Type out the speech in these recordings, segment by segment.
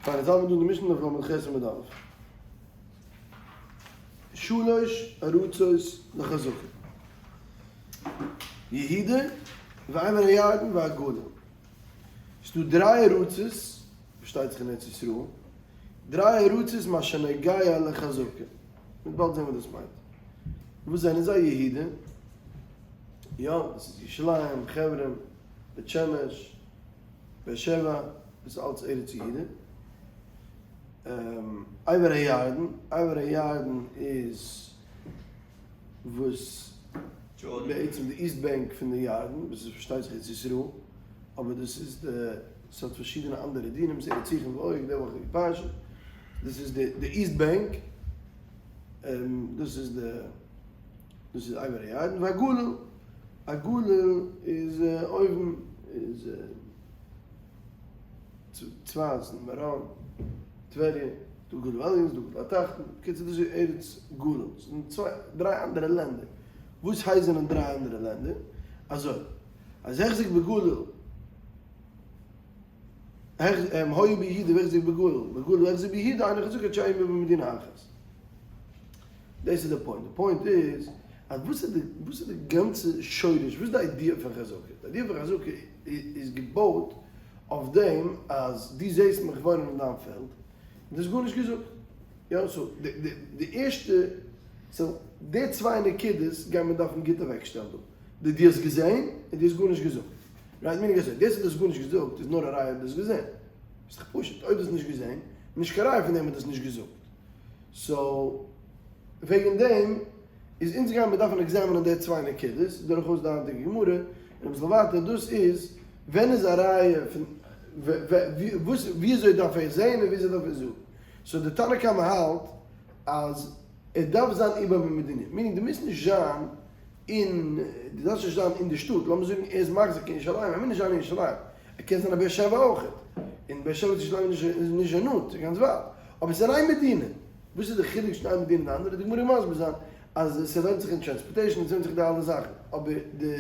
פיין, יעצט האלט מען דא אין די משנה דף ל"ח עמוד א'. שלש ארצות לחזקה. יהודה ועבר הירדן והגליל. ס'איז דא דריי ארצות, פארשטייט זיך אין ארץ ישראל, דריי ארצות מה שנוגע לחזקה. מ'וועט באלד זען וואס דאס מיינט. וואס זענען זיי? יהודה, יא, דאס איז ירושלים, חברון, בית שמש, באר שבע, דאס איז אלץ ארץ יהודה. עבר הירדן, עבר הירדן איז וואס בעצם די east bank פון די ירדן, וואס איז פארשטייט זיך ארץ ישראל, אבער דאס איז די, ס'האט פארשידענע אנדערע דינים, ס'איז ארץ סיחון ועוג, די וואכיגע פרשה, דאס איז די east bank, דאס איז די, דאס איז עבר הירדן, והגליל, הגליל איז אויבן, איז צפת, מירון, טבריה, דא גליל עליון, דא גליל התחתון, בקיצור דאס איז ארץ גליל, ס'זענען צוויי דריי אנדערע לענדער, וואס הייסט זענען דריי אנדערע לענדער? אזוי, אז החזיק בגליל, היה ביהודה והחזיק בגליל, בגליל והחזיק ביהודה, אינו חזקה עד שיהיו במדינה אחת. דאס איז די point, די point איז אז וואס איז די וואס איז די גאנצע שורש, וואס איז די idea פון חזקה? די idea פון חזקה איז געבויט אויף דעם אז דו זעסט מיך וואוינען אין דיין פעלד און דו האסט גארנישט געזאגט. יא, so די די ערשטע, so די צוויי נקודות גייען מיר דארפן גוט אוועקשטעלן דא. די דו האסט געזען און דו האסט גארנישט געזאגט. right meaning אזוי, דאס אז דו האסט גארנישט געזאגט איז נאר א ראיה אז דו האסט געזען. איז דאך פשוט, אויב דו האסט נישט געזען, נישט קיין ראיה פון דעם אז דו האסט נישט געזאגט. so וועגן דעם איז אונז גייען מיר דארפן examine ען די צוויי נקודות דורכאויס די היינטיגע גמרא און אביסל ווייטער, דאס איז ווען איז א ראיה פון וואס ווי אזוי דארף ער זעהן און ווי אזוי דארף ער זאגן, so די תנא קמא האלט אז ער דארף זיין איבער במדינה, meaning דו מוזט נישט זיין אין, דו דארפסט נישט זיין אין די שטאט, לאמיר זאגן ער איז מחזיק אין ירושלים, ער מוז נישט זיין אין ירושלים, ער קען זיין אין באר שבע אויך, און באר שבע צו ירושלים איז נישט אזוי נאנט, ס'איז גאנץ ווייט, אבער ס'איז אין איין מדינה. וואס איז די חילוק צווישן איין מדינה און די אנדערע? די גמרא מסביר זיין אז ס'ווענדט זיך אין transportation און ס'ווענדט זיך די אלע זאכן, אבער די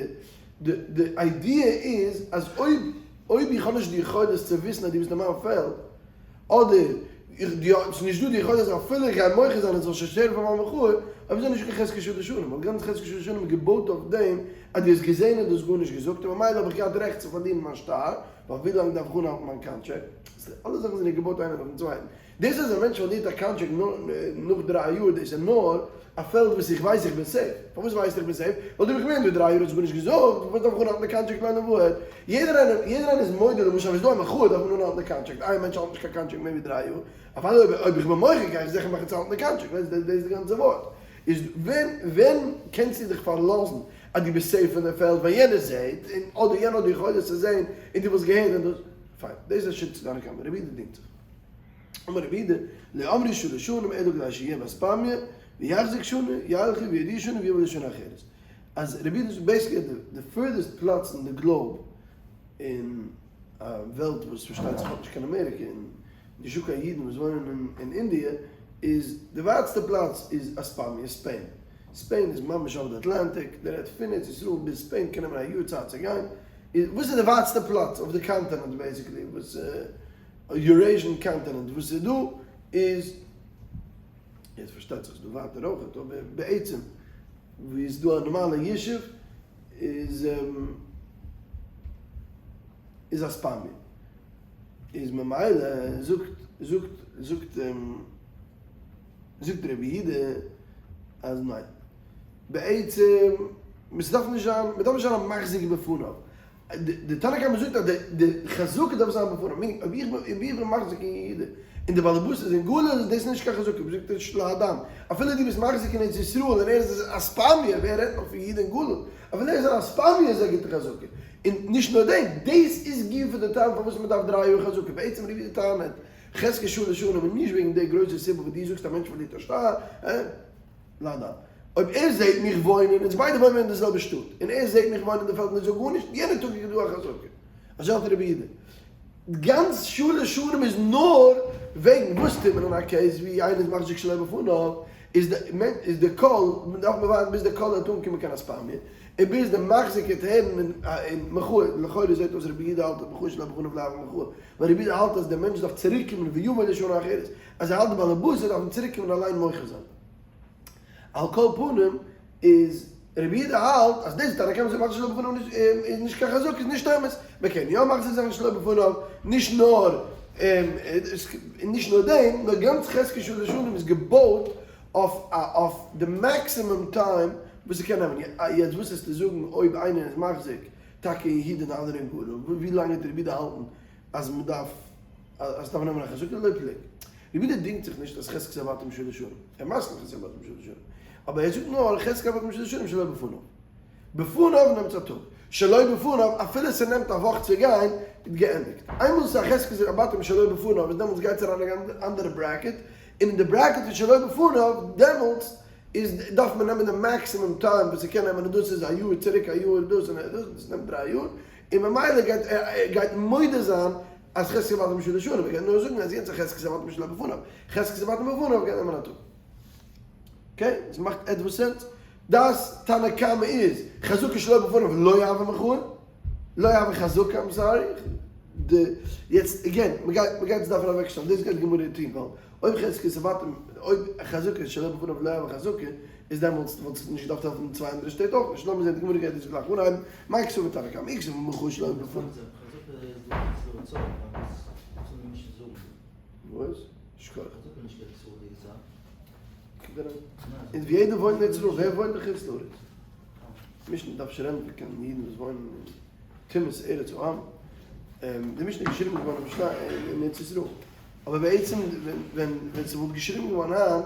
די די idea איז אז אויב אויב איך האב נישט די יכולת צו וויסן אז דו ביסט אין מיין פעלד, אדער איך די ס'איז נישט דא די יכולת אפילו איך גיי מוחה זיין אז ס'זאל שוין שטערן פאר מיין מחאה, אויב אזוי נישט קיין חזקת שלש שנים, ווייל גאנץ חזקת שלש שנים איז געבויט אויף דעם אז דו האסט געזען און דו האסט גארנישט געזאגט און ממילא האב איך געהאט רעכט צו פארלירן מיין שטר, ווייל ווילאנג דארף איך אנהאלטן מיין contract? אלע זאכן זענען געבויט איינער אויפן צווייטן. דאס אז א מענטש פארלירט א contract נאך דריי יאר דאס איז נאר א פעלד וואס איך ווייס איך בין safe. פארוואס ווייסטו איך בין safe? ווייל דו ביסט געווען דא דריי יאר האסט גארנישט געזאגט, פארוואס דארף איך אנהאלטן די contract לעולם ועד? יעדער איינער יעדער איינער איז מודה למשל אז ס'איז דא א מחאה דארף מען אנהאלטן די contract, איין מענטש האלט נישט קיין contract מער ווי דריי יאר, אוודאי אויב אויב איך בין מוחה גיי איך זיכער מאכן צו האלטן די contract, דאס איז די גאנצע ווארט. איז ווען ווען קענסטו דיך פארלאזן אז דו ביסט safe אין די פעלד ווען יענער זעהט און אדער יענער האט די יכולת צו זעהן און דו וואלסט געהערט ווען דאס פיין דאס איז א שיטה צו דיינע קאמער רבי יהודה דינגט זיך. אמר רבי יהודה, לא אמרו שלש שנים אלא כדי שיהיה באספמיא, ויחזיק שנה, ילכו ויודיעו שנה ויבוא לשנה אחרת. אז רבי יהודה זאגט basically די furthest פלאץ אין די globe אין א וועלט וואס פארשטייט זיך האט נישט קיין אמעריקע און נישטא קיין אידן וואס וואוינען אין אינדיע, איז די ווייטסטע פלאץ איז אספמיא, ספעין. ספעין איז ממש אויף די אטלאנטיק, די רעדט פון ארץ ישראל ביז ספעין קען נעמען א יאר צייט צו גיין. וואס איז די ווייטסטע פלאץ אויף די continent basically וואס Eurasian continent וואס איז דא איז, יעצט פארשטייט זיך ס'איז דא ווייטער אויכעט, אבער בעצם ווי איז דא א נארמאלע ישוב איז איז אספמיא, איז ממילא זאגט זאגט זאגט זאגט רבי יהודה אז ניין בעצם ס'דארף נישט זיין מ'דארף נישט זיין א מחזיק בפניו. די תנא קמא זאגט אז די חזקה דארף זיין בפניו, meaning אויב איך בין מחזיק אין יהודה און די בעלעבאס איז אין גליל איז דאס נישט קיין חזקה, ווי זאגט דער של"ה הדם, אפילו דו ביסט מחזיק אין ארץ ישראל און ער איז אין אספמיא, ווער רעדט נאך פון יהודה און גליל, אפילו ער איז אין אספמיא איז א גוטע חזקה, און נישט נאר דעם, דאס איז גופא די טעם פארוואס מען דארף דריי יאר חזקה, בעצם רבי יהודה טענה'ט חזקה שלש שנים און נישט וועגן די גרויסע סיבה וואס דו זאגסט א מענטש פארלירט א שטר, לאנדאן. אויב ער זעהט מיך וואוינען, אונז ביידע וואוינען אין די זעלבע שטאט, און ער זעהט מיך וואוינען אין די פעלד און ער זאגט גארנישט, יענע טאג איז דא א חזקה. אזוי האלט רבי יהודה. גאנץ שלש שנים איז נאר וועגן וואס טוט מען אין א case ווי איינער איז מחזיק שלא בפניו, איז די איז די קול, דארף מען ווארטן ביז די קול וועט אנקומען קיין אספמיא. און ביז די מחזיק העט הערן און מחאה, לכאורה זעט אויס רבי יהודה האלט אז מחאה שלא בפניו לא הוי מחאה, ווייל רבי יהודה האלט אז דער מענטש דארף צוריק קומען ויבוא לשנה אחרת, אז ער האלט די בעל הבית דארף אים צוריק קומען אליין מוחה זיין. על כל פנים איז רבי יהודה האלט אז דאס תנא קמא זאגט מחזיק שלא בפניו איז נישט קיין חזקה איז נישט אמת, מען קען יא מחזיק זיין שלא בפניו, נישט נאר נישט נאר דעם נאר גאנץ חזקת שלש שנים איז געבויט אויף אויף די maximum time וואס ס'קען נעמען, יעצט וואס וועסטו זאגן אויב איינער איז מחזיק טאקע אין יהודה און אנדערע אין גליל, ווי לאנג וועט רבי יהודה האלטן אז מ'דארף אז ס'דארף נעמען א חזקה? לא פלוג. רבי יהודה דינגט זיך נישט אז חזקת הבתים שלש שנים, ער מסכים חזקת הבתים שלש שנים, אבער ער זאגט נאר חזקת הבתים שלש שנים שלא בפניו. בפניו נעמט עס א טאג, שלא בפניו אפילו ס'נעמט א וואך צו גיין איז געענדיגט. איינמאל ס'איז א חזקת הבתים שלא בפניו איז דעמאלטס גייט עס אריין אין אן אנדערע bracket, און אין די bracket פון שלא בפניו דעמאלטס איז דארף מען נעמען די maximum time וואס ס'קען נעמען און דאס איז א יאר צוריק א יאר דאס און דאס, דאס נעמט דריי יאר, און ממילא גייט ער גייט מודה זיין אז חזקת הבתים שלש שנים, ער גייט נאר זאגן אז יענץ איז חזקת הבתים שלא בפניו, חזקת הבתים בפניו גייט נעמען א טאג. okay? עס מאכט עטוואס sense? דעת תנא קמא איז חזקה שלא בפניו לא הוי מחאה, לא הוי חזקה, I'm sorry, די, יעצט again, מ'גייט מ'גייט עס דארפן אוועקשטעלן, דאס גייט די גמרא טון, ווייל אויב חזקת הבתים, אויב חזקה שלא בפניו לא הוי חזקה, איז דעמאלטס וואלט עס נישט געדארפט העלפן צוויי אנדערע שטעט אויך נישט, לאמיר זען די גמרא גייט דאס גלייך אנהייבן, מאי קסבר תנא קמא, אי קסבר מחאה שלא בפניו. וואס? שכוח. און ווי יעדער וואוינט אין ארץ ישראל, ווער וואוינט אין חוץ לארץ? משנה דארף נישט רעדן פון קיין אידן וואס וואוינען אין טומאת ארץ העם, די משנה איז געשריבן געווארן אין ארץ ישראל, אבער בעצם ווען ווען ס'וואלט געשריבן געווארן היינט,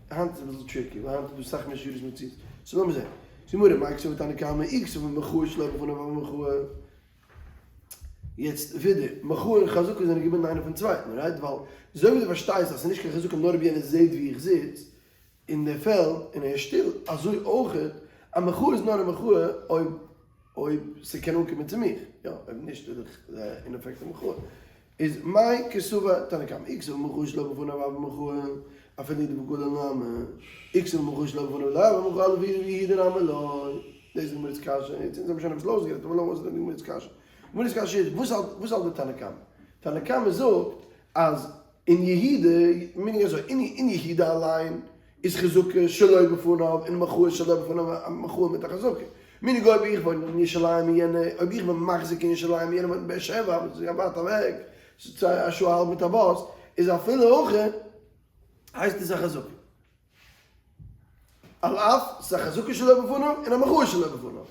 היינט איז אביסל tricky, ווייל היינט איז דא סאך מער שיירות מציאות, so לאמיר זען, גמרא, מאי קסבר תנא קמא, אי קסבר מחאה שלא בפניו הוי מחאה. יעצט ווידער, מחאה און חזקה זענען געבונדן איינער פון צווייטן, right? ווייל אזוי ווי דו פארשטייסט אז ס'איז נישט קיין חזקה נאר אויב יענער זעט ווי איך זיץ אין די פעלד און ער איז שטיל, אזוי אויכעט א מחאה איז נאר א מחאה אויב אויב ס'קען אנקומען צו מיך, יא, אויב נישט איז דאך אין אפעקט א מחאה. איז מאי קסבר תנא קמא אי קסבר מחאה שלא בפניו הוי מחאה אפילו יהודה וגליל נמי אי קסבר מחאה שלא בפניו לא הוי מחאה אלא יהודה נמי לא. דאס איז גמרא'ס קשיא, יעצט אונז האבן שוין אביסל אויסגערעדט אבער לאמיר אויסרעדן די גמרא'ס קשיא. גמרא'ס קשיא איז, וואס האלט וואס האלט די תנא קמא? תנא קמא זאגט אז אין יהודה, meaning אזוי, אין אין יהודה אליין איז חזקה שלא בפניו און מחאה שלא בפניו א מחאה מיט א חזקה. meaning אויב איך וואוין אין ירושלים און יענער, אויב איך בין מחזיק אין ירושלים און יענער וואוינט אין באר שבע, וואס איז ווייט אוועק, ס'איז צוויי א שעה א האלב מיט א באס, איז אפילו הכי הייסט עס א חזקה. על אף ס'איז א חזקה שלא בפניו און א מחאה שלא בפניו.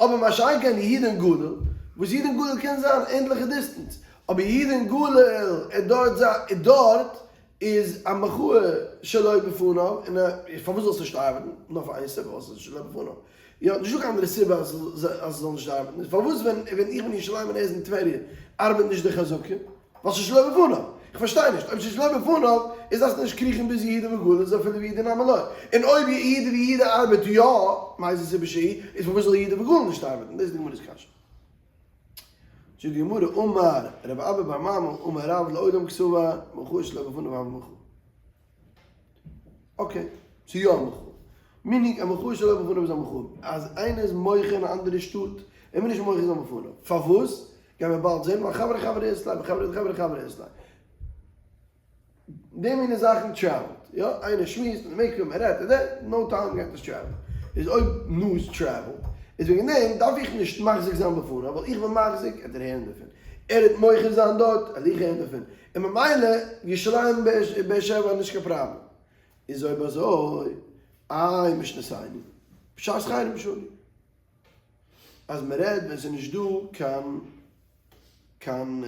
אבער מה שאין כן יהודה און גליל, וואס יהודה און גליל קען זיין ענדליכע distance, אבער יהודה און גליל איז דארט איז דארט איז א מחאה שלא בפניו, און פארוואס זאל עס נישט ארבעטן? נאר פאר איין סיבה, ווייל ס'איז שלא בפניו. יא, נישטא קיין אנדערע סיבה אז עס זאל נישט ארבעטן. איז פארוואס ווען ווען איך בין אין ירושלים און ער איז אין טבריה ארבעט נישט די חזקה? ווייל ס'איז שלא בפניו. איך פארשטיי נישט. אויב ס'איז שלא בפניו, איז דארפסטו נישט קריכן ביז יהודה וגליל, איז אפילו ויהודה נמי לא. און אויב יהודה ויהודה ארבעט יא, מאיזה סיבה שהיא, איז פארוואס זאל יהודה וגליל נישט ארבעטן? דאס איז די גמרא'ס קשיא. זאגט די גמרא, אמר רב אבא בר ממל אמר רב לעולם קסבר מחאה שלא בפניו הוי מחאה. okay, ס'איז יא א מחאה. meaning א מחאה שלא בפניו איז א מחאה. אז איינער איז מוחה אין א אנדערע שטאט, ער מוז נישט מוחה זיין בפניו. פארוואס? גייען מיר באלד זען, ווייל חברי חברי אית ליה וחברי דחברי חברי אית ליה. די מינע זאכן travel ט, יא, איינער שמועסט און מען קומט מען רעדט און דען no time גייט עס travel ן, איז אויב news travel ט איז וועגן דעם דארף איך נישט מחזיק זיין בפניו ווייל איך בין מחזיק עט ער הערן דערפון, ער וועט מוחה זיין דארט וועל איך הערן דערפון, און ממילא ירושלים באר שבע נישט קיין פראבלעם, איז אויב אזוי איי משנתנו בשעת חירום שנו אז מען רעדט ווען ס'איז נישט דא קיין קיין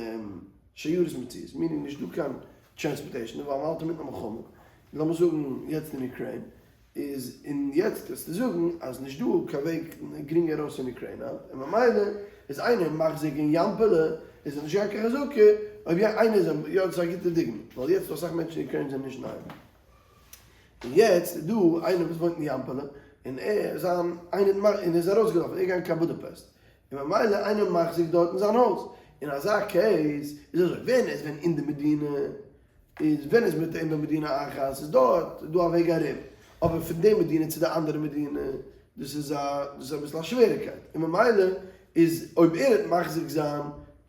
שיירות מציאות, meaning נישט דא קיין transportation, ווייל מ'האלט אינמיטן א מלחמה, לאמיר זאגן יעצט אין אוקריין, איז און יעצט וועסטו זאגן אז נישט דא קיין וועג גרינג ארויס פון אוקריינא, און ממילא איז איינער מחזיק אין יאמפעלע איז עס נישט קיין חזקה, אויב יא איינער איז יא דאס איז א גוטע דוגמא, ווייל יעצט איז דא אסאך מענטשן אין אוקריינע זענען נישט ניין. און יעצט איז דא איינער וואס וואוינט אין יאמפעלע, און ער זיין איינער און ער איז ארויסגעלאפן ער איז געגאנגען קיין בודאפעסט, און ממילא איינער מחזיק דארט אין זיין הויז, אין אזא case איז אזוי, ווען ער איז ווען אין די מדינה, איז ווען איז מיט אים במדינה אחת, איז דארט דא א וועג ארום, אבער פון די מדינה צו די אנדערע מדינה, דאס איז א, דאס איז אביסל א שוועריקייט, און ממילא איז אויב ער וועט מחזיק זיין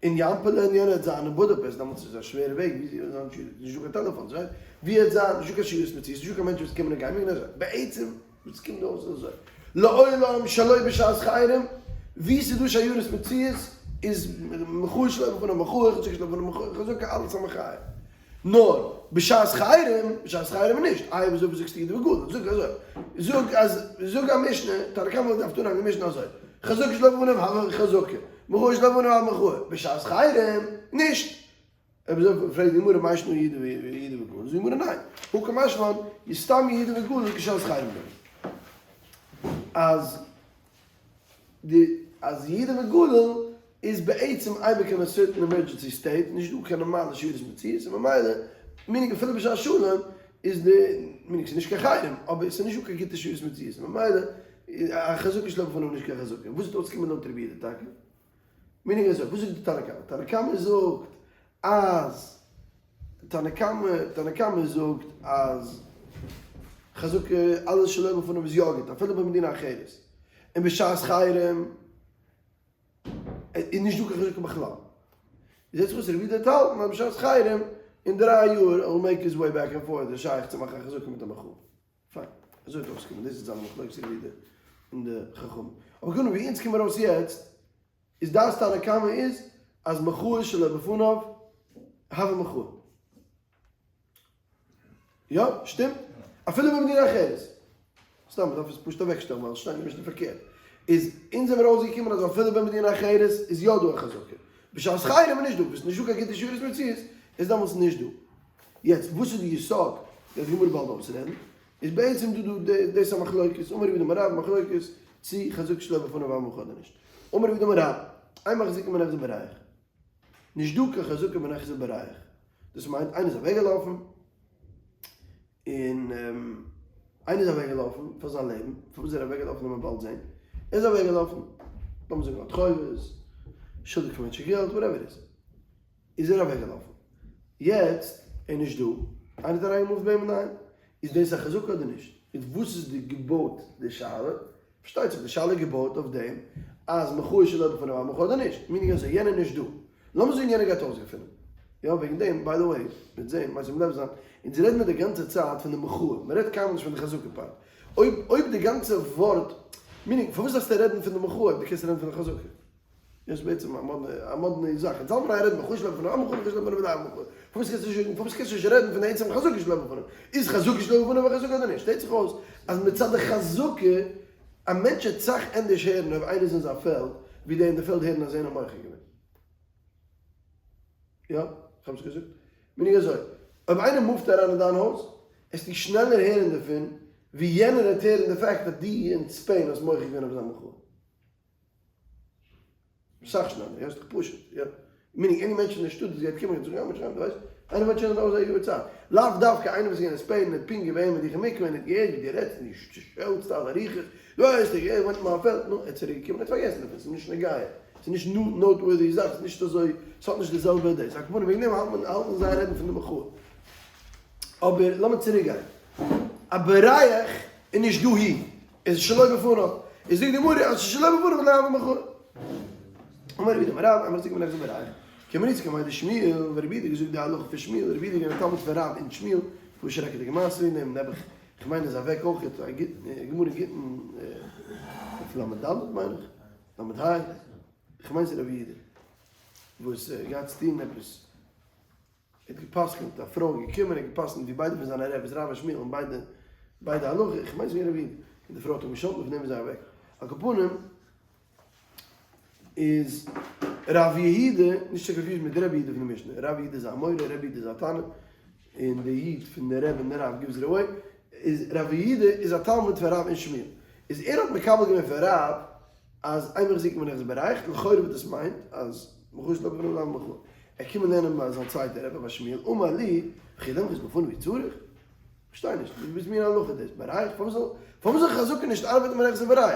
אין יאמפעלע און יענער וועט זיין אין בודאפעסט, דעמאלטס איז א שווערע וועג, ווי זאל זיין נישט דא קיין טעלעפאנס, רייט? ווי וועט זיין נישט דא קיין שיירות מציאות, נישט דא קיין מענטשן וואס קומען און גייען, מ'קען אזוי, בעצם וואס קומט דא אויס איז אזוי, לעולם שלא בשעת חירום, ווי ס'איז דא שיירות מציאות איז מחאה שלא בפניו מחאה, חזקה שלא בפניו מחאה, חזקה אלעס א מחיה. נאר בשעת חירום, בשעת חירום נישט, איי וואס זאגסטו יהודה וגליל, זאג אזוי, זאג אז, זאג א משנה, תנא קמא דארף טון א משנה אזוי, חזקה שלא בפניו הוה חזקה, מחאה שלא בפניו הוה מחאה, בשעת חירום נישט. אויב אזוי פרעגט די גמרא מאי שנא יהודה וגליל, זאגט די גמרא ניין, הא קא משמע לן, איז סתם יהודה וגליל כשעת חירום דמי. אז די אז יהודה וגליל איז בעצם אייביג אין א certain emergency state, נישט דא קיין נארמאלע שיירות מציאות, און ממילא meaning אפילו בשעת שלום איז די, meaning ס'איז נישט קיין חרם, אבער ס'איז נישט דא קיין גוטע שיירות מציאות, און ממילא א חזקה שלא בפניו נישט קיין חזקה. וואס וועט אויסקומען לויט רבי יהודה טאקע? meaning אזוי, וואס זאגט די תנא קמא? תנא קמא זאגט אז תנא קמא, תנא קמא זאגט אז חזקה אלעס שלא בפניו איז יא גוט אפילו במדינה אחרת, און בשעת חרם איז נישט דא קיין חזקה בכלל. זעט זיך אויס רבי יהודה האט האלטן אז בשעת חרם אין דריי יאר he'll make his way back and forth איז שייך צו מאכן א חזקה מיט א מחאה. פיין, אזוי האט אויסגעקומען, דאס איז זיין מחלוקת רבי יהודה און די חכמים. אבער קודם ווי אונז קומען ארויס יעצט, איז דעת תנא קמא איז אז מחאה שלא בפניו הוה מחאה. יא, שטימט? אפילו במדינה אחרת. סתם, מ'דארף עס פשוט אוועקשטעלן ווייל עס שטייט נישט פארקערט. איז אונז זעמיר ארויסגעקומען אז אפילו במדינה אחרת איז יא דא א חזקה. בשעת חרם איז נישט דא, וואס נישט דא קיין גוטע שיירות מציאות, איז דעמאלטס נישט דא. יעצט וואס איז די יסוד, גייט די גמרא באלד אויסרעדן, איז בעצם דא דא דאס א מחלוקת, אמר רב יהודה אמר רב, מחלוקת צי חזקה שלא בפניו הוה מחאה אדער נישט. אמר רב יהודה אמר רב, אין מחזיקין בנכסי בורח. נישט דא קיין חזקה בנכסי בורח. דאס מיינט איינער איז אוועקגעלאפן, און איינער איז אוועקגעלאפן פאר זיין לעבן, פארוואס איז ער אוועקגעלאפן וועט מען באלד זען, ער איז אוועקגעלאפן, לאמיר זאגן ער האט חובות, שולדיג פאר מענטשן געלט, whatever איז, איז ער אוועקגעלאפן, יעצט ער איז נישט דא, איינער האט אריינגעמופט ביי אים אינדערהיים, איז דאס א חזקה אדער נישט? מיט וואס איז די געבויט די שאלה? פארשטייט זיך די שאלה איז געבויט אויף דעם אז מחאה שלא בפניו הוה מחאה אדער נישט, meaning אזוי יענער איז נישט דא, לאמיר זאגן יענער גייט אויסגעפינען, יא וועגן דעם by the way, מ'וועט זען, מ'מוז לב זיין, אונז רעדן מיר די גאנצע צייט פון די מחאה, מ'רעדט קיינמאל נישט פון די חזקה part, אויב אויב די גאנצע ווארט, meaning פארוואס דארפסטו רעדן פון די מחאה אויב דו קענסט רעדן פון די חזקה? דאס איז בעצם א מאדנע א מאדנע זאך, אונז האלט מיר איין רעדן מחאה שלא בפניו הוה מחאה מחאה שלא בפניו הוה מחאה, פארוואס קענסטו נישט פארוואס קענסטו נישט רעדן פון די עצם חזקה שלא בפניו, איז חזקה שלא בפניו א חזקה אדער נישט? שטעלט זיך אויס אז מצד די חזקה, א מענטש וועט סאך ענדערש הערן אויב איינער איז אין זיין פעלד, ווי די אין די פעלד הערן אז איינער מוחה געווען. יא? איך האב עס געזאגט? meaning אזוי, אויב איינער מופט אריין אין דיין הויז, עסטו שנעלער הערן דערפון, ווי יענער וועט הערן די fact אז דו אין ספעין האסט מוחה געווען אויף זיין מחאה. סאך שנעלער, יא, ס'דאך פשוט, יא. meaning any מענטש אין די שטאט וואס גייט קומען גייט זאגן, יא מענטש דו ווייסט, איינער וואוינט שוין אין די הויז א יאר צייט. לאו דווקא איינער וואס איז געווען אין ספעין און האט פונקט געווען מיט דיך אין מקווה און האט געהערט ווי דו רעדסט און דו שעלטסט אלע רוחות, דו ווייסט איך גיי וואוינט אין מיין פעלד, נו, ער איז צוריק געקומען, ער האט פארגעסן דערפון, ס'איז נישט נוגע, ס'איז נישט noteworthy זאך, ס'איז נישט אזוי, ס'האט נישט די זעלבע דאס, על כל פנים וועגן דעם האלט מען, האלטן זיי רעדן פון די מחאה. אבער לאמיר צוריק גיין. א בורח איז נישט דאהי, איז שלא בפניו. איז זאגט די גמרא אז ס'איז שלא בפניו לא הוה מחאה. אמר רב יהודה אמר רב, אין מחזיקין בנכסי בורח. כמריצ כמאי דשמואל, ורבי יהודה געזאגט די הלכה פון שמואל, רבי יהודה איז געווען א תלמיד פון רב און שמואל, פאר שרעקעדיגע מעשה וועגן דעם, נעבעך, כ'מיין איז אוועק אויך, א גוטן, גמרא גיטין, אויף ל"ד מיין איך, ל"ה, כ'מיין ס'איז רבי יהודה, וואס געהאט צוטון עפעס. ער האט געפסקנט, א פרוי איז געקומען, ער האט געפסקנט ווי ביידע פון זיינע רעביס רב און שמואל האבן ביידע ביידע הלכה, איך מיין ס'איז געווען רבי יהודה, און די פרוי האט אים געשאלטן און פון דעם איז זי אוועק. על כל פנים איז רב יהודה, נישט צו confuse ן מיט רבי יהודה פון די משנה, רב יהודה איז א אמורא, רבי יהודה איז א תנא, און די יוד פון די רבי און די רב gives it away, איז רב יהודה איז א תלמיד פון רב און שמואל, איז ער האט מקבל געווען פון רב אז אין מחזיקין בנכסי בורח, לכאורה וואס דאס מיינט אז מחאה שלא בפניו לא הוה מחאה. ער קומט לערנען ביי זיין צווייטע רבי ביי שמואל, אמר לי, וכי למחות בפניו הוא צריך? כ'פארשטיי נישט, וואס מין הלכה איז דאס? בורח? פארוואס זאל פארוואס זאל חזקה נישט ארבעטן ביי נכסי בורח?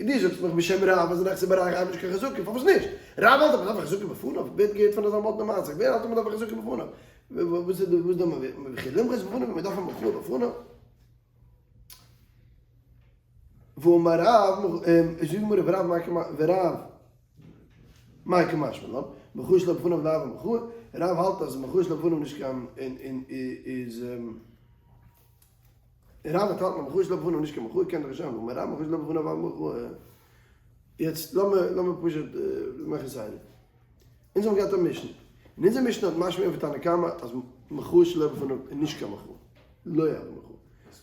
און דו זאגסט מיך בשם רב אז נכסי בורח ארבעט נישט קיין חזקה, פארוואס נישט? רב האלט אז מ'דארף א חזקה בפניו, ווער האט געהערט פון אזא מאדנע מעשה? ווער האלט אז מ'דארף א חזקה בפניו? וואס איז די וואס איז די וכי למחות בפניו מ'דארף א מחאה בפניו? ואמר רב, זאגט די גמרא ורב מאי קא ורב מאי קא משמע לן, מחאה שלא בפניו לא הוה מחאה, רב האלט אז מחאה שלא בפניו נישט קיין איז רב האט האלטן אז מחאה שלא בפניו נישט קיין מחאה קען דאך נישט זיין ואמר רב מחאה שלא בפניו הוה מחאה. יעצט לאמיר לאמיר פשוט מאכן סדר. אונז האבן געהאט א משנה, אין אונזער משנה האט משמע געווען פון תנא קמא אז מחאה שלא בפניו איז נישט קיין מחאה, לא הוה מחאה.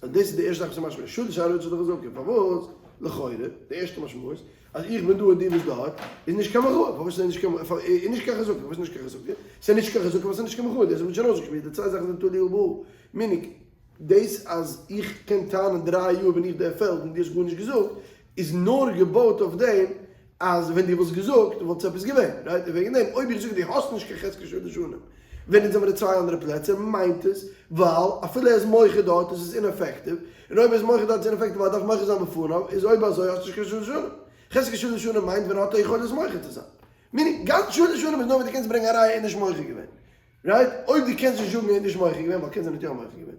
אז דאס איז די ערשטע זאך וואס איז משמע, שדי שאלה רצו לחזקה, פארוואס לכאורה, די ערשטע משמעות, אז איך בין דא און דו ביסט דארט, איז נישט קיין מחאה, פארוואס איז נישט קיין, איז נישט קיין חזקה, פארוואס איז נישט קיין חזקה? ס'איז נישט קיין חזקה ווייל ס'איז נישט קיין מחאה, דאס האט מען שוין אויסגעשמועסט, די צוויי זאכן זענען תלוי ובא, meaning, דאס אז איך קען טענה'ן דריי יאר בין איך דער פעלד און דו האסט גארנישט געזאגט, איז נאר געבויט אויף דעם אז ווען דו וואלסט געזאגט וואלט עס עפעס געווען, right? און וועגן דעם אויב איך זאג דו האסט נישט קיין חזקת שלש שנים ווען אונז זעמיר אין צוויי אנדערע פלעצער מיינט עס ווייל אפילו ער איז מוחה דארט איז עס ineffective, און אויב ער איז מוחה דארט איז ineffective ווייל ער דארף מוחה זיין בפניו, איז אויב אזוי האסטו נישט קיין שלש שנים. חזקת שלש שנים מיינט ווען ער האט א יכולת מוחה צו זיין. meaning גאנץ שלש שנים איז נאר ווען דו קענסט ברענגען א ראיה ער איז נישט מוחה געווען. right? אויב דו קענסט נישט זאגן ער איז נישט מוחה געווען ווייל קען זיין ער האט יא מוחה געווען.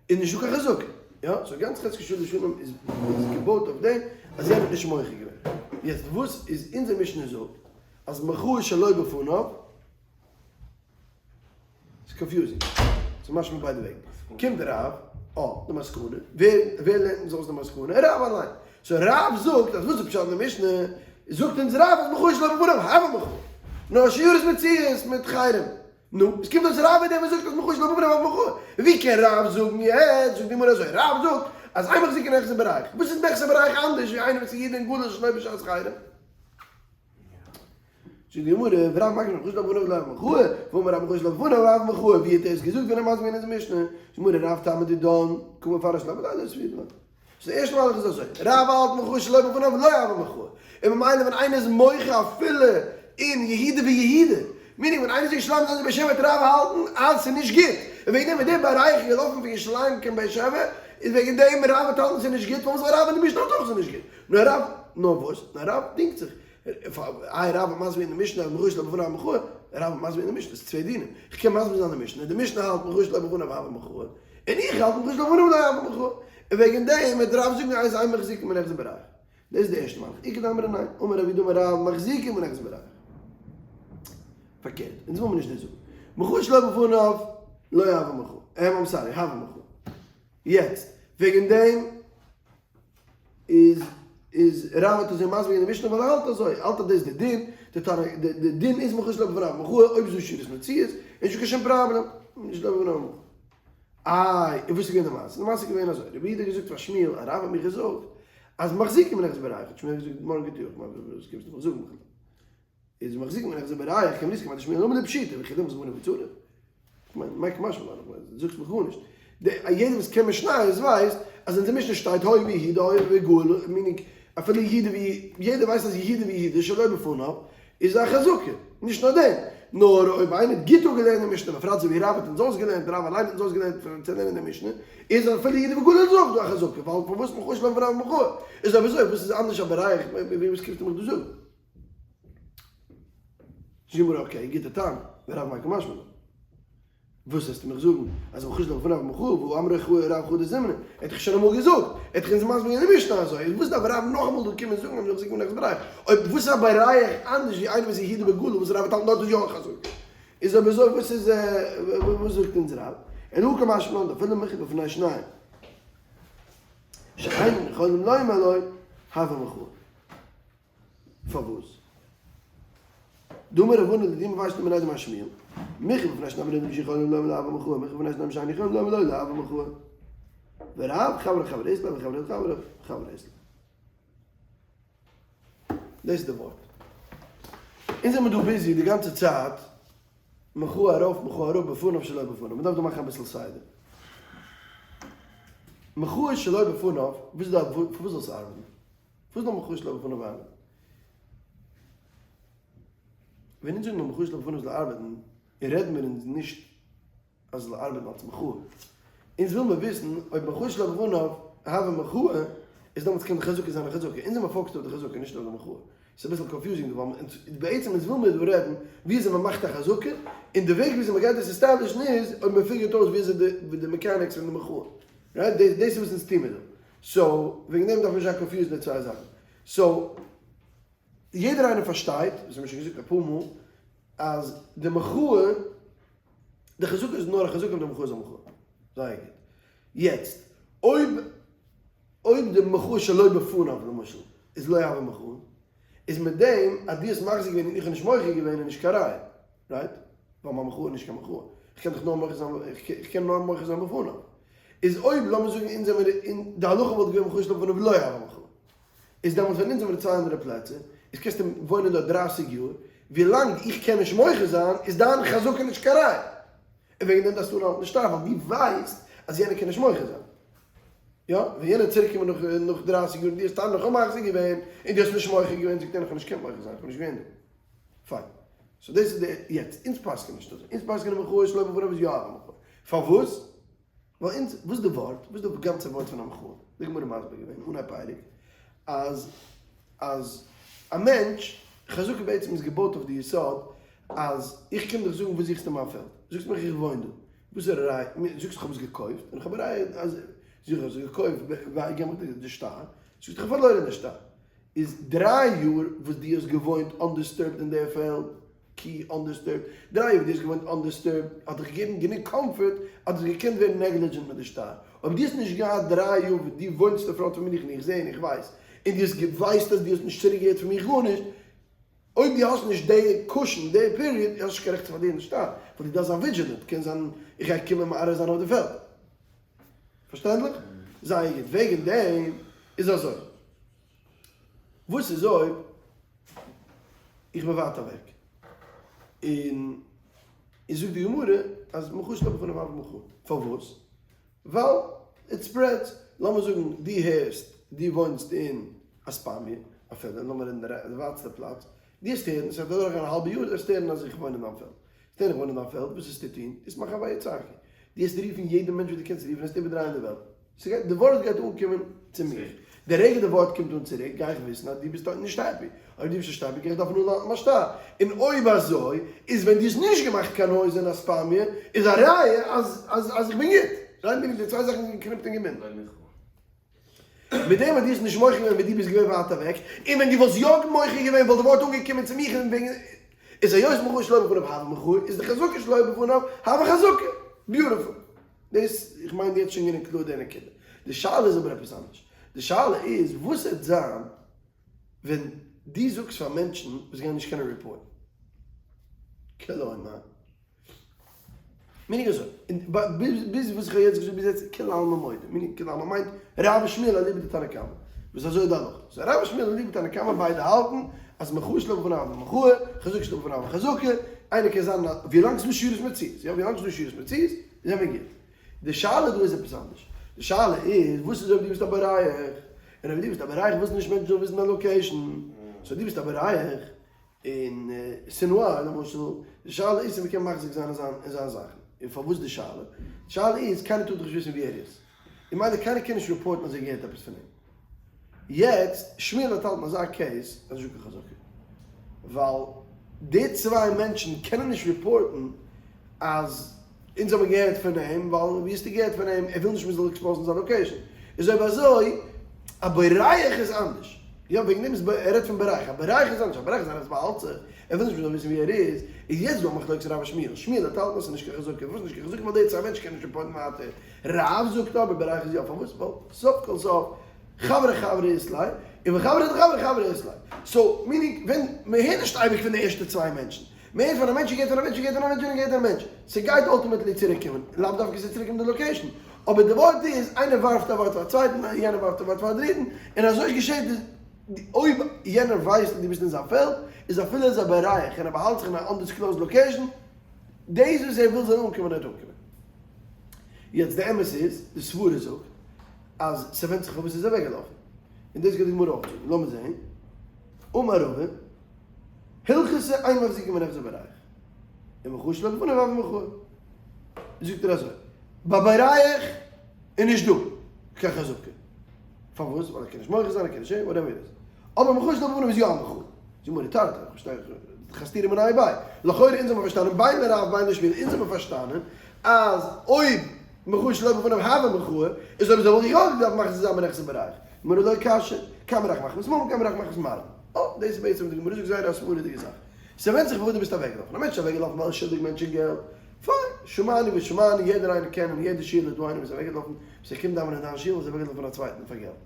איז נישטא קיין חזקה. יא, so גאנץ חזקת שלש שנים איז געבויט אויף דעם אז יענער האט נישט מוחה געווען. יעצט וואס איז אונזער משנה זאגט אז מחאה שלא בפניו איז confusing. ס'איז משמע ביידע וועגן. קומט דער רב, אה, די מסקנא, ווער ווער לערנט אונז אויס די מסקנא? רב אליין. so רב זאגט אז וואס איז פשט אין די משנה? זאגט אונז רב אז מחאה שלא בפניו הוה מחאה. נאר שיירות מציאות מיט חרם. נו, עס קומט אויס רב איז דער וואס זאגט אז מחאה שלא בפניו הוה מחאה. ווי קען רב זאגן יעצט? זאגט די גמרא אזוי, רב זאגט אז אין מחזיקין נכסי בריך. וואס איז נכסי בריך אנדערש ווי איינער וואס איז איד אין גלות שלא בשעת חרם? זאגט די גמרא, ורב מקיש מחאה שלא בפניו לא הוה מחאה, ואמר רב מחאה שלא בפניו הוה מחאה, ווי האט ער עס געזאגט ווען ער מסביר אין אונזער משנה? זאגט די גמרא, רב טעמא דידן, קא מפרש לה ולא סבירא לן. so די ערשטע מהלך איז אזוי, רב האלט מחאה שלא בפניו לא הוה מחאה, און ממילא ווען איינער איז מוחה אפילו אין יהודה ויהודה, meaning ווען איינער איז אין ירושלים און איינער איז אין באר שבע וועט רב האלטן אז ס'איז נישט גוט, און וועגן דעם ווען דער בר איך געלאפן פון ירושלים קיין באר שבע, איז וועגן דעם רב וועט האלטן ס'איז נישט גוט, פארוואס ווייל רב אין די משנה האלט אויך ס'איז נישט גוט, נאר רב, נאר וואס, נאר רב דינגט זיך, איי רב האט מסביר אין די משנה אז מחאה שלא בפניו הוה מחאה, רב האט מסביר אין די משנה, ס'איז צוויי דינים, איך קען מסביר זיין די משנה, די משנה האלט מחאה שלא בפניו הוה מחאה, און איך האלט מחאה שלא בפניו לא הוה מחאה, און וועגן דעם וועט רב זאגן אז אין מחזיקין בנכסי בריך. דאס איז די ערשטע מהלך. איכא דאמרי ניין, אמר רב יהודה אמר רב מחזיקין בנכסי בריך. פארקערט, אונז וויל מיר נישט דאס זאגן. מחאה שלא בפניו לא הוה מחאה. I'm sorry, הוה מחאה. יעצט, וועגן דעם איז איז רב האט אזוי מסביר אין די משנה ווייל ער האלט אזוי, האלט אז דאס איז די דין, די תנא די דין איז מחאה שלא בפניו מחאה, אויב זו שירת מציאות, איז נישט קיין שום פראבלעם, נישט שלא בפניו מחאה. איי, און וואס איז געווען די מעשה? די מעשה איז געווען אזוי, רבי יהודה האט געזאגט פאר שמואל, א רב האט מיר געזאגט אז מחזיקין בנכסי בריך, האט שמואל געזאגט מארגן טו איך, וואס קומסטו מיך זאגן בכלל? איז מחזיקין בנכסי בריך, קען מען נישט כמעט שמואל אמר פשיטא, וכי דמי זמנו וצרה. כ'מיין, מאי קא משמע לן, כ'מיין, דו זאגסט מיך גארנישט. די, א יעדער וואס קען משניות ווייסט אז אין די משנה שטייט היה ביהודה היה בגליל, meaning אפילו יהודה ווי, יעדער ווייסט אז יהודה ויהודה שלא בפניו איז א חזקה. נישט נאר דעם, נאר אויב איינער האט גוט אפגעלערנט די משנה, בפרט אזוי ווי רב האט אונז אויסגעלערנט, רב אליין האט אונז אויסגעלערנט צו לערנען די משנה, איז אפילו יהודה וגליל איז אויך דא א חזקה, ווייל פארוואס מחאה שלא בפניו מחאה? איז אויב אזוי וואס איז אנדערש א בריך, וואס קומסטו מיך דא זאגן? זאגט גמרא okay, גוטע טענה, ורב מאי קא משמע לן. וואס וועסטו מיך זאגן אז מחאה שלא בפניו מחאה, והא אמרה רב חדא זימנא, ער האט דאך שוין אמאל געזאגט, ער האט דאך אונז מסביר געווען די משנה אזוי, איז וואס דארף רב נאכאמאל דא קומען זאגן אז מ'זאל זיך נעמען בריך, אויב וואס איז א בריך אנדערש ווי איינער וואס איז יהודה בגליל וואס רב האט האלטן דארט איז יא א חזקה, איז אויב אזוי וואס איז וואס זאגט אונז רב, אלא הא קא משמע לן דאפילו מוחה בפני שניים שאין יכולים לומר לו הוה מחאה. פארוואס? דאמר רב הונא לדידי מפרש לי מיניה דמר שמואל, מוחה בפני שני בני אדם שיכולים לומר לו הוה מחאה, מוחה בפני שניים שאין יכולים לומר לו לא הוה מחאה. ורב חברא חברא אית ליה וחברא חברא חברא אית ליה. דאס איז די ווארט. אונז זעמיר דא busy די גאנצע צייט, מחאה ארויף מחאה אראפ בפניו שלא בפניו, מ'דארף דא מאכן אביסל סדר. מחאה שלא בפניו, וואס דארף, פארוואס זאל עס ארבעטן? וואס זאל מחאה שלא בפניו ארבעטן? ווען אונז זאגן מחאה שלא בפניו זאל ארבעטן, רעדן מיר אונז נישט אז זאל ארבעטן אלס מחאה. אונז וויל מיר וויסן אויב מחאה שלא בפניו הוה מחאה, איז דעמאלטס קען די חזקה זיין א חזקה. אונז זעמיר focused אויף די חזקה נישט אויף די מחאה. ס'איז אביסל confusing דא ווייל בעצם אונז וויל מיר דא רעדן וויאזוי מ'מאכט א חזקה, און די וועג וויאזוי מ'גייט דאס establish ן איז אויב מ'פיגערט אויס וויאזוי די mechanics פון די מחאה. right? דאס איז וואס אונז טוהן מיר דא. So, וועגן דעם דארף מען נישט זיין confused די צוויי זאכן. So, יעדער איינער פארשטייט, דאס האבן מיר שוין געזאגט אפאר מאל, אז די מחאה, די חזקה איז נאר א חזקה אויב די מחאה איז א מחאה. זייער גוט. יעצט, אויב אויב די מחאה שלא בפניו למשל איז לא הוה מחאה, איז מיט דעם אז דו האסט מחזיק געווען און איך האב נישט מוחה געווען איז נישט קיין ראיה, right? ווייל מיין מחאה איז נישט קיין מחאה. איך קען דאך נאר מוחה זיין, איך קען נאר מוחה זיין בפניו. איז אויב לאמיר זאגן אונז זעמיר אין, די הלכה וואלט געווען מחאה שלא בפניו לא הוה מחאה. איז דעמאלטס ווען אונז זעמיר אין צוויי אנדערע פלעצער, איז קענסטו וואוינען דארט דרייסיג יאר, ווילאנג איך קען נישט מוחה זיין איז דיין חזקה נישט קיין ראיה. און וועגן דעם דארפסטו אנהאלטן די שטר ווייל דו ווייסט אז יענער קען נישט מוחה זיין. יא, ווען יענער איז צוריק געקומען נאך נאך דרייסיג יאר און דו האסט טאן נאך מחזיק געווען און דו האסט נישט מוחה געווען זאגט יענער איך האב נישט געקענט מוחה זיין איך בין נישט געווען דא. פיין. So דאס איז די, יעצט, אונז פסק'ענען נישט אזוי. אונז פסק'ענען מחאה שלא בפניו איז יא א מחאה. פארוואס? ווייל אונז, וואס איז די ווארט? וואס איז די גאנצע ווארט פון א מחאה? די גמרא מסביר געווען אנהייב פרק אז אז א מענטש, חזקה בעצם איז געבויט אויף די יסוד אז איך קום דיך זאגן וואס זוכסטו אין מיין פעלד? זאגסט מיך איך וואוין דא. וואס איז א ראיה? זאגסט איך האב עס געקויפט און איך האב א ראיה אז איך האב עס געקויפט גיב מיך די שטר. זאגסט איך האב פארלוירען די שטר. איז דריי יאר וואס דו האסט געוואוינט undisturbed אין די פעלד, קי undisturbed, דריי יאר וואס דו האסט געוואוינט undisturbed האט דיך געגעבן גענוג comfort אז דו האסט געקענט ווערן negligent מיט די שטר. אויב דו האסט נישט געהאט דריי יאר וואס דו וואוינסט אין front פון מיר און איך זע און איך ווייס און דו האסט ווייסט אז דו האסט נישט צוריק געהערט פון מיך גארנישט, אויב דו האסט נישט די cushion די period האסט נישט קיין רעכט צו פארלירן די שטר, ווייל דו דארפסט זיין vigilant, קען זיין איך גיי קומען מערער זיין אויף די פעלד. פארשטענדליך? זייער גוט. וועגן דעם איז אזוי. וואס איז אויב איך בין ווייט אוועק און איז זאגט די גמרא אז מחאה שלא בפניו הוה מחאה. פארוואס? ווייל it spreads. לאמיר זאגן דו הערסט דו וואוינסט אין אספמיה, אפילו לאמיר רעדן די ווייטסטע פלאץ, דו העסט הערן, ס'וועט אדורכגיין א האלבע יאר, דו העסט הערן אז איך וואוין אין דיין פעלד. העסט הערן איך וואוין אין דיין פעלד, וואס העסטו טון? דו העסט מאכן א ויצעקו. דו העסט רופן יעדע מענטש וואס דו קענסט רופן, העסט איבערדרייען די וועלט. ס'גייט, די ווארט גייט אנקומען צו מיך. די רגע די ווארט קומט אן צוריק, גיי איך וויסן אז דו ביסט נישט happy. אויב דו ביסט נישט happy, גיי איך דארפן אנהאלטן מיין שטר. און אויב אזוי, איז ווען דו האסט נישט געמאכט קיין noise אין אספמיה, איז א ראיה אז אז אז איך בין גוט. זיי מיר די צוויי זאכן זענען געקניפט און געבינדן. מיט דעם אז דו האסט נישט מוחה געווען ווען דו ביסט געווען ווייט אוועק, און ווען דו וואלסט יא מוחה געווען וואלט די ווארט אנגעקומען צו מיך און וועגן איז היות מחאה שלא בפניו הוה מחאה, איז די חזקה שלא בפניו הוה חזקה. Beautiful. דאס, איך מיין יעצט שוין גענוג קלאר די נקודה. די שאלה איז אבער עפעס אנדערש. די שאלה איז וואס וועט זיין ווען דו זאגסט פאר מענטשן וואס גייען נישט קענען report ן. כלומר, meaning אזוי, ביז וואס איך האב יעצט געזאגט ביז יעצט כולי עלמא מודה, meaning כולי עלמא מיינט רב ושמואל אליבא דתנא קמא, וואס אזוי איז די הלכה. So רב ושמואל אליבא דתנא קמא ביידע האלטן אז מחאה שלא בפניו הוה מחאה, חזקה שלא בפניו הוה חזקה, איינער קען זיין ווילאנג ס'איז דא שירות מציאות, יא ווילאנג ס'איז דא שירות מציאות זעמיר גוט. די שאלה דא איז עפעס אנדערש, די שאלה איז וואס איז אויב דו ביסט א בורח, און אויב דו ביסט א בורח ווילסטו נישט מענטשן זאלן וויסן דיין location, so דו ביסט א בורח אין סינוואר למשל, די שאלה איז צו מ'קען מחזיק זיין אין זיין זאכן, און פארוואס די שאלה? די שאלה איז קיינער טאר דאך נישט וויסן ווי ער איז, און מילא קיינער קען נישט report ן אז ער געהערט עפעס פון אים. יעצט, שמואל האט האלטן אזא case אז נישטא קיין חזקה, ווייל די צוויי מענטשן קענען נישט report ן אז אונז האבן געהערט פון אים, ווייל ווי האסטו געהערט פון אים, ער וויל נישט מ'זאל expose ן זיין location. איז אויב אזוי, א בורח איז אנדערש. יא, וועגן דעם איז ער רעדט פון בורח. א בורח איז אנדערש, א בורח איז איינער וואס באהאלט זיך, ער וויל נישט מ'זאל וויסן ווי ער איז. איז יעצט דא א מחלוקת רב ושמואל. שמואל האט האלטן אז ס'איז נישט קיין חזקה. פארוואס נישט קיין חזקה? ווייל די צוויי מענטשן קענען נישט report ן ווייטער. רב זאגט אבער בורח איז יא. פארוואס? ווייל סוף כל סוף חברא חברא אית ליה, און וחברא דחברא חברא אית ליה. So, meaning, ווען מ'הערט נישט אייביג פון די ערשטע צוויי מענטשן. מ'הערט פון א מענטש, געהערט פון א מענטש, געהערט פון א מענטש, און געהערט פון א מענטש. ס'גייט ultimately צוריקקומען. לאו דווקא ס'וועט צוריקקומען די location. אבער די ווארט איז, איינער ווארפט א ווארט פאר א צווייטן, יענער ווארפט א ווארט פאר א דריטן, און אזוי געשעט איז, אויב יענער ווייסט אז דו ביסט אין זיין פעלד, איז אפילו ער איז א בורח און ער באהאלט זיך אין א undisclosed location, דאס וואס ער וויל זאל אנקומען וועט אנקומען. יעצט די אמת איז, די סברה זאגט אז ס'ווענדט זיך פארוואס ער איז אוועקגעלאפן. און דאס גייט די גמרא אויך זאגן. לאמיר זען. אמר רבא. הלכתא אין מחזיקין בנכסי בורח, ומחאה שלא בפניו הוה מחאה. זאגט ער אזוי, ביי בורח איז נישט דא קיין חזקה. פארוואס? ווייל ער קען נישט מוחה זיין, ער קען נישט whatever it is. אבער מחאה שלא בפניו איז יא א מחאה. זאגט די גמרא תרתי, איך פארשטיי נישט, סתירה מיניה וביה. לכאורה אונז האבן פארשטאנען בין לרב בין לשמואל, אונז האבן פארשטאנען אז אויב. מחאה שלא בפניו הוה מחאה, איז אויב אזוי וואלט איך אויך געדארפט מחזיק זיין בנכסי בריך. גמרא לא קשיא, כאן בריך מחמת ממון כאן בריך מחמת מרדן. אה, דאס איז בעצם וואס די גמרא זאגט זייער א סברה'דיגע זאך. ס'ווענדט זיך פון וואס דו ביסט אוועקגעלאפן. א מענטש איז אוועקגעלאפן ווייל ער שולדיג מענטשן געלט, פיין, שמענו ושמענו, יעדער איינער קען אין יעדע שול איז דא איינער וואס איז אוועקגעלאפן, וואס ער קומט דאווענען אין דיין שול איז אוועקגעלאפן פון א צווייטן פאר געלט.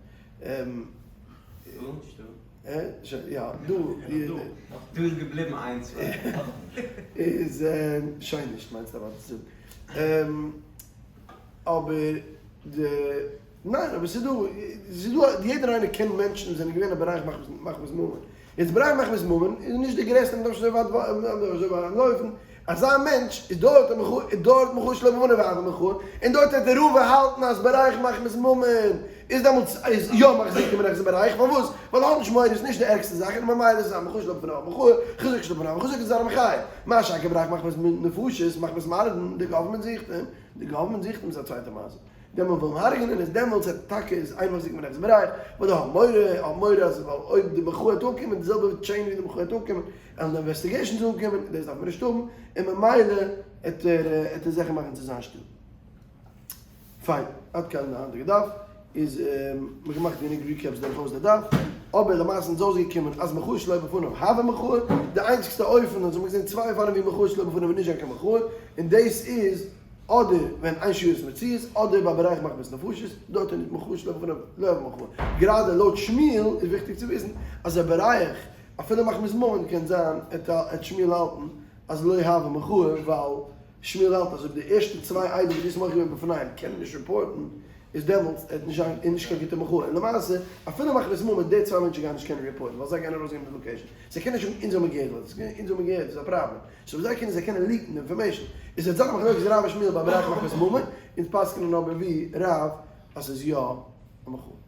יא, דא. דא איז געבליבן איין צוויי. איז שוין נישט מיינסטו אוודאי צו זאגן. אבער די, ניין אבער ס'איז דא, ס'איז דא, יעדער איינער קען מענטשן וואס זענען געווען א בריך מחמת ממון. יעצט בריך מחמת ממון איז נישט די גרעסטע מ'דארף נישט אזוי ווייט אזוי ווייט לויפן. אזא מענטש איז דארט א מחאה, איז דארט מחאה שלא בפניו הוה מחאה, און דארט וועט דער רב האלטן אז בריך מחמת ממון איז דעמאלטס איז יא מחזיק און מחזיק בריך, פארוואס? ווייל ער האט נישט מורא, איז נישט די ערגסטע זאך, און ממילא איז א מחאה שלא בפניו הוה מחאה, חזק שלא בפניו הוה חזק איז א מחאה. מה שאין כן בריך מחמת נפשות, מחמת מרדן, די גאווערמענט זוכט אים, די גאווערמענט זוכט אים איז א צווייטע מעשה. דעמאלט וויל מען הרג'נען איז דעמאלטס וועט טאקע איז אין מחזיק מחזיק בריך, ווייל די האבן מורא, האבן מורא אז ווייל אויב די מחאה וועט אנקומען די זעלבע chain ווי די מחאה וועט אנקומען, וועלן די investigations אנקומען, דאס דארף מען נישט האבן, און ממילא וועט ער וועט ער זיכער מאכן צו זיין שטיל. פיין, עד כאן די היינטיגע דף, איז מ'האט געמאכט גענוג recaps דורכאויס די דף, אבער למעשה איז אויסגעקומען אז מחאה שלא בפניו הוה מחאה, די איינציגסטע אופן, אונז האבן געזען צוויי אופנים ווי מחאה שלא בפניו איז נישט געווען קיין מחאה, און דאס איז, אדער ווען אין שהיות מצויות, אדער ביי בריך מחמת נפשות, דארט איז נישט מחאה שלא בפניו לא הוה מחאה. גראדע לויט שמואל איז וויכטיג צו וויסן אז א בריך אפילו מחמת ממון קען זיין עט שמואל האלטן אז לא הוה מחאה ווייל שמואל האלט אז אויב די ערשטע צוויי עדים וואס דו האסט מוחה געווען בפניהם קענען נישט report ן איז דעמאלטס עט נישט זיין איז נישט קיין גוטע מחאה און למעשה אפילו מחמת ממון די צוויי מענטשן גייען נישט קענען report ן ווייל זיי גייען ארויסגעבן די location זיי קענען נישט זאגן אונז האבן געהערט ווייל אונז האבן געהערט איז א פראבלעם. so ווי זיי קענען זיי קענען leak ן די information איז וועט זיין א מחלוקת רב און שמואל ביי בריך מחמת ממון, אונז פסק'נען אבער ווי רב אז ס'איז יא א מחאה.